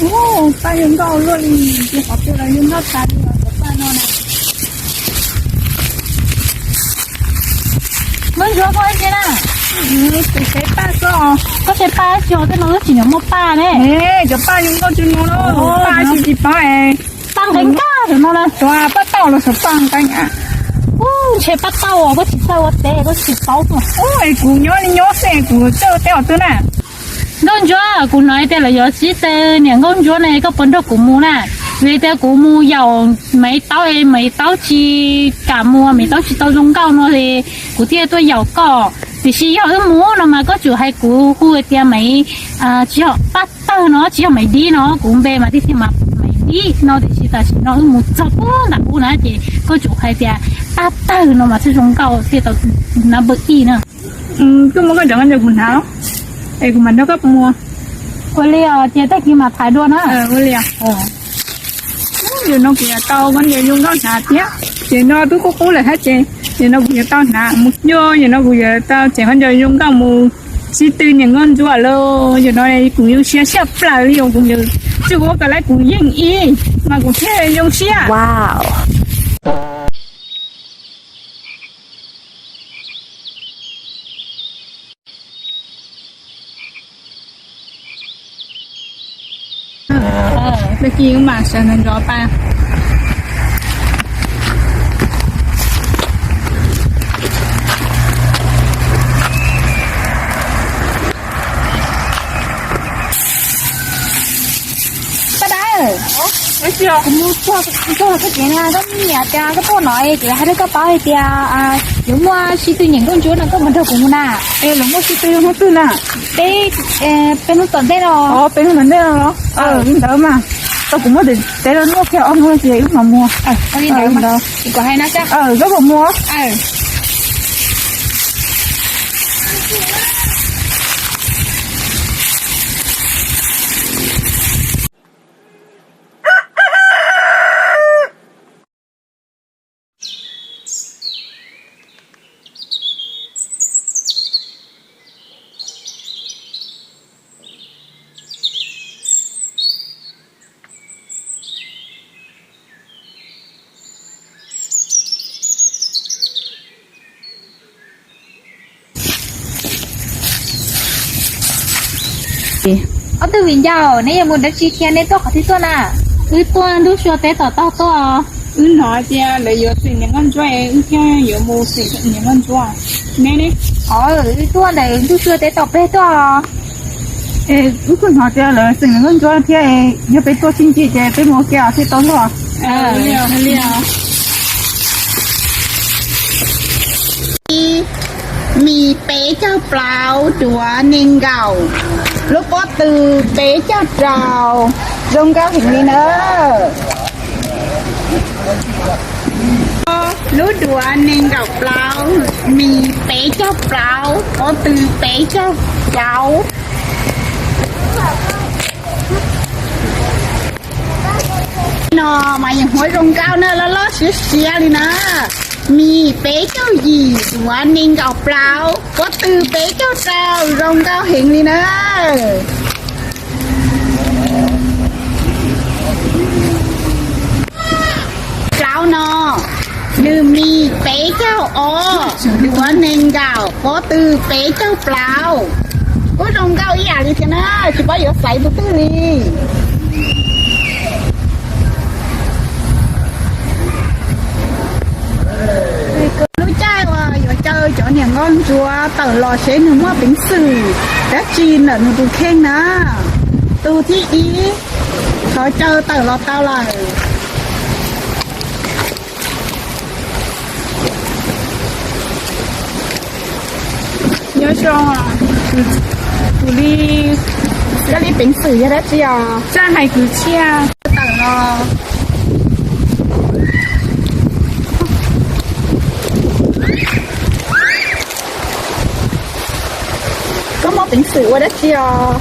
Ub, paj zoo nkauj luaj li, ces qhov twg los zoo nkauj tas li os cov paj no na. Nkauj ntsuab koj ib tsi na? Kuv saib paj xwb os. Koj saib paj tsi os, tej no twb tsis nyiam muaj paj ne. Cov paj zoo nkauj tsis no, paj tsis tsis paub. Paj nqeeb nkauj no na. Paj tauj los xyov paj nqeeb. Ub, ntshe paj tauj os, koj tsis txawj ua teb koj tsis paub. Ub, kuv nyob li nyob xwb, kuv txawj ua teb os twb na. Nkauj ntsuab, kuv hnov tias lawv yuav sib tw niam nkauj ntsuab ne, koj puas nrog kuv mus na? Vim tias kuv mus yaum Maiv Taub es Maiv Taub tsis kam mus, Maiv Taub tsis tau zoo nkauj no es kuv thiaj tuaj yaum koj. Tiam sis yog wb mus no mas koj tsum hais kuv hu tias Maiv, tsis yog Paj Tawg no, tsis yog Maiv Dib no, kuv npe mas tiag tiag mas Maiv Dib no, tiam sis tam sim no wb mus txog puag nram ub na ces koj tsum hais tias Paj Tawg no mas thiaj zoo nkauj thiaj tau nab npawj ib na. Koj muab koj cov nqaij ntawd kuv hnav, es kuv mam nrog koj mus. Ua li os, ces tag kis mam thaiv dua na. Ua li os. Yog no kuv yuav tau koj cov zoo nkauj hnav thiab, ces no twb qub qub lawm thiab ces, yog no kuv yuav tau hnav mus cuag, yog no kuv yuav tau tsev koj cov zoo nkauj mus sib tw niam nkauj ntsuab lawm, yog no kuv zoo siab siab plaws li os, kuv yuav tsum ua kom lawv kuv yeej ib mas kuv thiaj zoo siab. Tag kis mam sawv ntawm nrov pas. Paj Dawb, kuv mus txog koj tsev na, koj niam tias koj tuaj no es kuv hais rau koj paub hais tias yuav muaj sib tw niam nkauj ntsuab no, koj mus nrog kuv mus na. Es lawv muaj sib tw hnub twg na? Peb, peb hnub tom ntej no. Peb hnub tom ntej no los? Li ntawd mas, tau kuv muab tej teb los nuaj kiag ob hnub ces wb mam mus. Li ntawd, koj mam mus. Ob tug viv ncaus, neb yuav mus dab tsi thiab neb tuaj qhov twg tuaj na? Wb tuaj ntuj sua teb tom tog tuaj. Wb hnov tias lawv yuav xeem niam nkauj ntsuab, wb thiaj yuav mus xeem niam nkauj ntsuab. Neb ne? Wb tuaj ntawm ntuj sua teb tom peg tuaj. Wb kuj hnov tias lawv xeem niam nkauj ntsuab thiab, yog peb tuaj sib ntsib ces peb mus ua ke thiaj tau luag. Mis peb caug plaub, duav nees nkaum, lub pob tw peb caug rau, zoo nkauj heev li na. Lub duav nees nkaum plaub, mis peb caug plaub, pob tw peb caug plaub. No mas yeej huab zoo nkauj na, loj loj siab siab li na. Mis peb caug yim, duav nees nkaum plaub, pob tw peb caug rau, zoo nkauj heev li na. Plaub no, nws mis peb caug ob, duav nees nkaum, pob tw peb caug plaub. Kuj zoo nkauj ib yam li thiab na, tsis paub yuav xaiv tus twg li. Lub caij uas yuav caw cov niam nkauj ntsuab tawm los seb nws muaj peev xwm dab tsi ntawm nws tus kheej na. Tus thib ib, thov caw tawm los tau lawm. Nyob zoo, kuv li, koj li peev xwm yog dab tsi os? Txawj hais kwv txhiaj. Tawm los. Koj muaj peev xwm ua dab tsi os?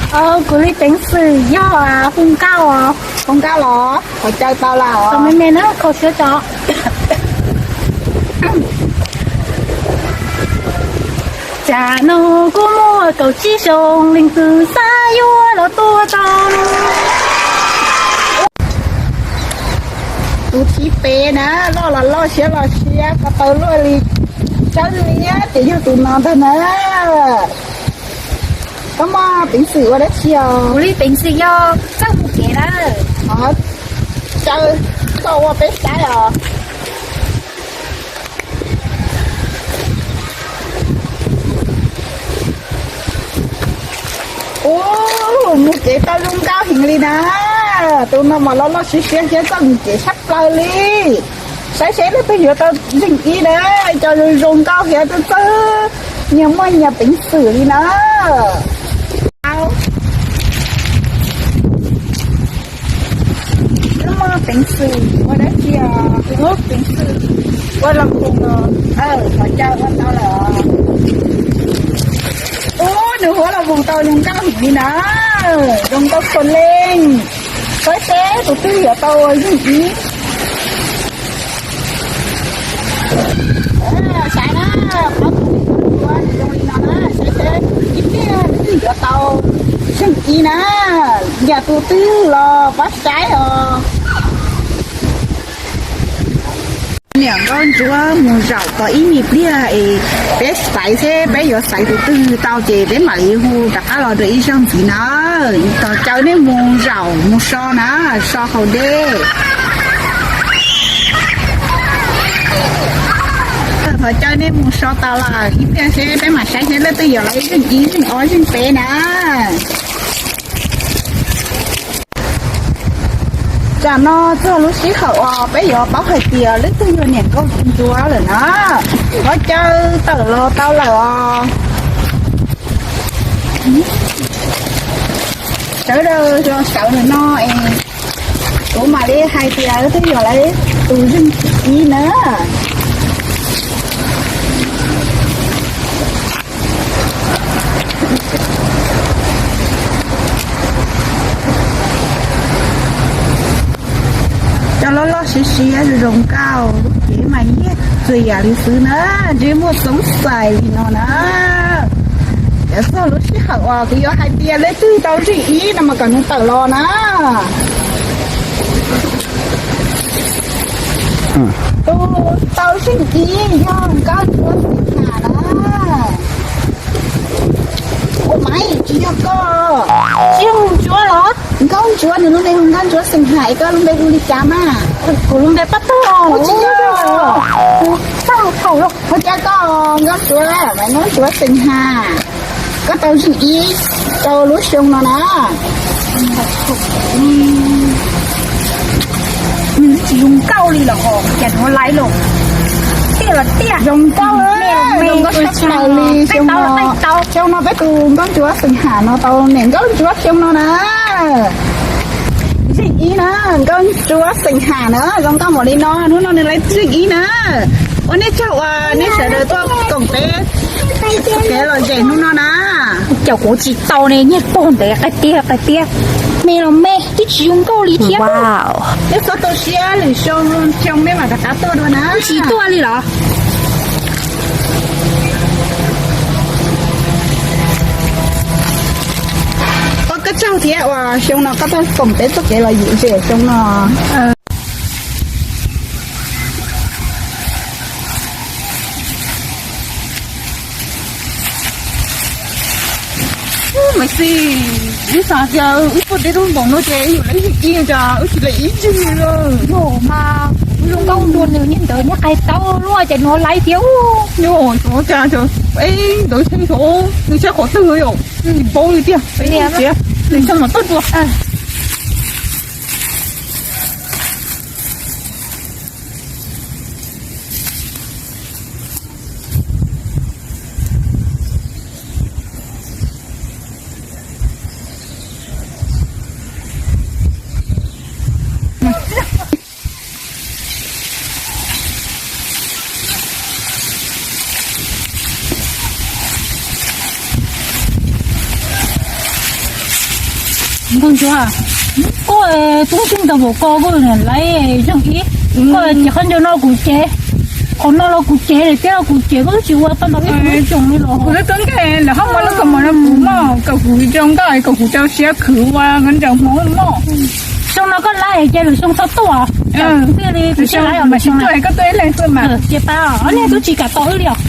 Kuv li peev xwm yog hu nkauj os. Hu nkauj los? Qhov caw tau lawm os. Me me na, kho siab tso. Cas no kuj muaj kaum tsib xyoo leej twg xav yuav los tuaj tau. Pem na, loj los loj siab los siab, ko taw luaj li, tsawb liab ces yog tus no ntag na. Koj muaj peev xwm ua dab tsi os? Kuv li peev xwm yog txawj mus kev na. Caw koj ua peb saib os. Ub, mus kev tau zoo nkauj heev li na. Tus no mas loj loj siab siab thiab txawj mus kev tshaj plaws li. Saib seb leej twg yuav tau zeeg ib na, cov zoo zoo nkauj thiab txawj txawj, nyias muaj nyias peev xwm li na. Koj muaj peev xwm ua dab tsi os? Kuv muaj peev xwm ua los koos los, thov caw ua tau lawm. Ub, nws huab los koos tau zoo nkauj heev li na, zoo nkauj khuam leej. Saib seb tus twg yuav tau zeeg ib. Saib na, qhov tus zoo li no na, saib seb ib pliag leej twg yuav tau zeeg ib na, yog tus twg los pab saib os. Niam nkauj ntsuab mus zaum tau ib me pliag es peb xaiv seb peb yuav xaiv tus twg tau ces peb mam li hu rov qab los rau ib zaug ntxiv na. Thov caw nej mus zaum mus so na, so haus dej. Thov caw nej mus so tau lawm ib pliag seb peb mam saib seb leej twg yuav los zeeg ib, zeeg ob, zeeg peb na. Tsam no txog lub sij hawm uas peb yuav paub hais tias leej twg yog niam nkauj ntsuab lawm na. Thov caw tawm los tau lawm os. Sawv daws los sawv ntawm no es kuv mam li hais tias leej twg yog tus zeeg ib na. Cov loj loj siab siab zoo nkauj, lub cev mas nyiaj txiag li xwb na, ntsej muag xoob xais li no na. Cov txog lub sij hawm uas kuv yuav hais tias leej twg tau zeeg ib no mas kom nws tawm los na. Tus tau zeeg ib yog nkauj ntsuab Xeem Has na. Ua mas tsis yog koj. Tsis yog nkauj ntsuab los? Nkauj ntsuab nws lub npe hu nkauj ntsuab Xeem Has es koj lub npe hu li cas mas? Kuv lub npe Paj Tog. Tsis yog. Ua cas koj nkauj ntsuab, nkauj ntsuab Xeem Has, koj tau zeeg ib rau lub xyoo no na. Nws tsis zoo nkauj li los cas nws laiv los tiaj los tiaj. Zoo nkauj, zoo nkauj tshaj plaws li xyoo no. Xyoo no peb tus nkauj ntsuab Xeem Has no tau niam nkauj ntsuab xyoo no na. Zeeg ib na, nkauj ntsuab Xeem Has na, zoo nkauj npaum li no, hnub no nws laiv zeeg ib na. Ua nej tsaug uas nej sawv daws tuaj koom peb kev lom zem hnub no na. Cas kuv tsis tau ne, nyiaj pog ntev qai tiag qai tiag. Me los me twb tsis zoo nkauj li thiab. Nej txhob tu siab, lwm xyoo xyoo nej mam rov qab tuaj dua na. Tsis tuaj li los? Ua koj tsaug thiab uas xyoo no koj tuaj koom peb txoj kev lom zem xyoo no. Mas xij, wb xav tias wb tuaj deb dub npaum no ces yus laiv ib ib cas wb tsis laiv ib ntsis li. Yog mas zoo nkauj dua nws niag ntawd niag qai taub luaj ces nws laiv thiab. Yog, cas ntawd tsheb xyov nws tsheb qhov twg yom, tsis paub li tiag. Nws xyoo no tuaj dua. Nkauj ntsuab, koj tub txij ntawm npaum ko koj laiv zeeg ib, koj ces qhov ncauj no kuv cev, qhov no los kuv cev, thiab los kuv cev, koj twb tsis ua tau ntau ib tsoom li los. Kuv twb tuaj nkeeg lawm hab mas lawv kom mos no kuv mog, kom kuv zoo nkauj, kom kuv rau siab khwv ua nkauj ntsuab Hmoob mog. Xyoo no koj laib ces lwm xyoo txhob tuaj. Thiaj li kuv thiaj laib os, mas xyoo no koj tuaj ib leeg tuaj mas. Ces pab os, ob leeg tub tsis kam tau wb li os.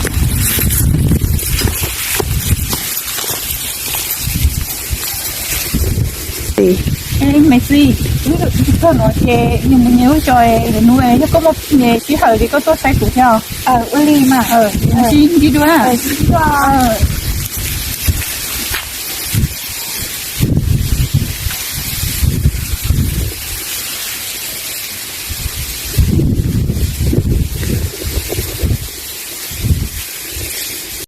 Maiv Xis, wb tuaj no ces yus mus nyiag wb tso, lwm hnub yog koj muaj sij hawm ces koj tuaj saib kuv thiab. Ua li mas, sib ntsib dua.